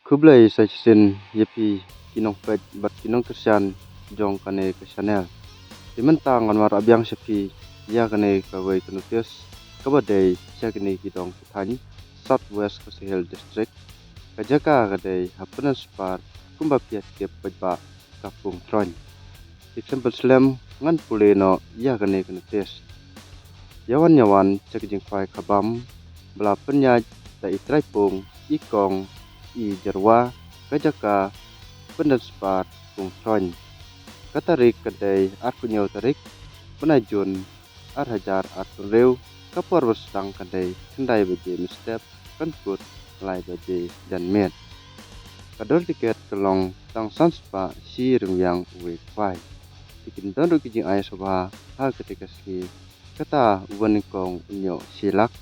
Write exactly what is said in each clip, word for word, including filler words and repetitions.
Khublei sa shisien ïa phi ki nongpeit bad ki nongkyrshan jong kane ka channel. Te mynta ngan wanrah biang sha phi ïa kane kawei ka notice kaba dei sha kine ki dong ki thaiñ South West Khasi Hills District. Ka jaka ka dei ha Pyndenspar kumba phi ïa tip paidbah, ka Pung Throiñ. Te khlem pynslem ngan pule noh ïa kane ka notice. Ïa wan ïa wan sha ka jingkhwai khabam ba la pynïaid da i Traipung, i Kong, i Jyrwa, ka jaka Pyndenspar, Pung Throiñ. Ka tarik ka dei arphew hynñiew tarik bnai Jun ar hajar arphew hynriew, ka por ba sdang ka dei khyndai baje mynstep, kan kut lai baje janmiet. Ka dor tiket ka long tang san spah shi ryngwiang uwei khwai. Te kin don ruh ki jingai sngewbha ha kata ka sngi. Kata u ba nyngkong un ïoh shi lak,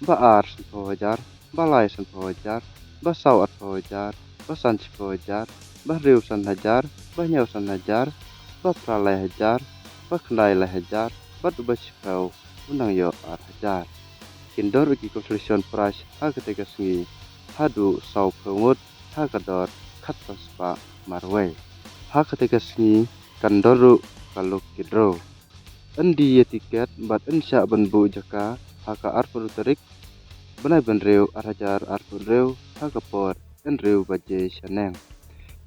ba ar sanphew hajar, ba lai sanphew hajar, ba saw arphew hajar, ba san shiphew hajar, ba hynriew san hajar, ba hynñiew san hajar, ba phra lai hajar, ba khyndai lai hajar, bad u ba shiphew u nang ïoh ar hajar. Kin don ruh ki consolation prize ha kata ka sngi haduh sawphew ngut ha ka dor khatsan spah marwei. Ha kata ka sngi kan don ruh ka lucky draw. Yn die ïa tiket bad yn shah ban buh jaka ha ka arphew tarik bnai ba hynriew ar hajar arphew hynriew ha ka por hynriew baje shaneng.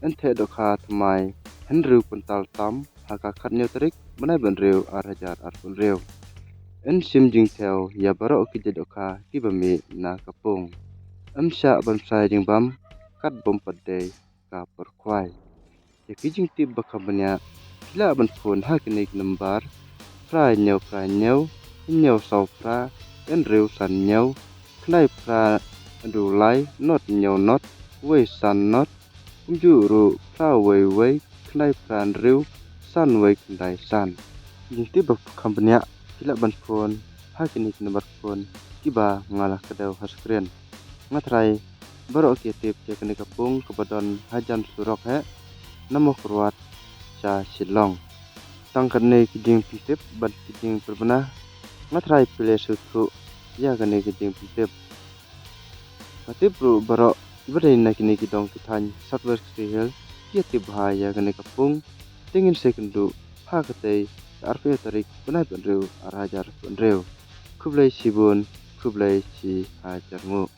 Yn theh dohkha thymmai hynriew kwintal tam ha ka khathynñiew tarik bnai ba hynriew ar hajar arphew hynriew. Yn shim jingthew ïa baroh ki jait dohkha kiba mih na ka pung. Ym shah ban bsa jingbam kat bym pat dei ka por khwai. Ïa ki jingtip ba kham bniah phi lah ban phone ha kine ki number: phra hynñiew phra hynñiew, hynñiew saw phra, hynriew san hynñiew, khyndai phra hynriew lai, not hynñiew not, wei san not, kumjuh ruh phra wei wei, khyndai phra hynriew, san wei khyndai san. Jingtip ba kham bniah phi lah ban phone ha kine ki number phone kiba nga la kdew ha screen. Nga tharai baroh ki ïa tip ïa kane ka pung kaba don hajan surok heh na Mawkyrwat sha Shillong. Tang katne ki jingpyntip bad ki jingpynbna, nga tharai phi la sngewthuh ïa kane ki jingpyntip. Nga tip ruh baroh kiba dei na kine ki dong ki thaiñ South West Khasi Hills ki ïa tip bha ïa kane ka pung. Te ngin sa ïakynduh ha katei ka arphew tarik bnai ba hynriew ar hajar arphew hynriew. Khublei shibun, khublei shihajar nguh.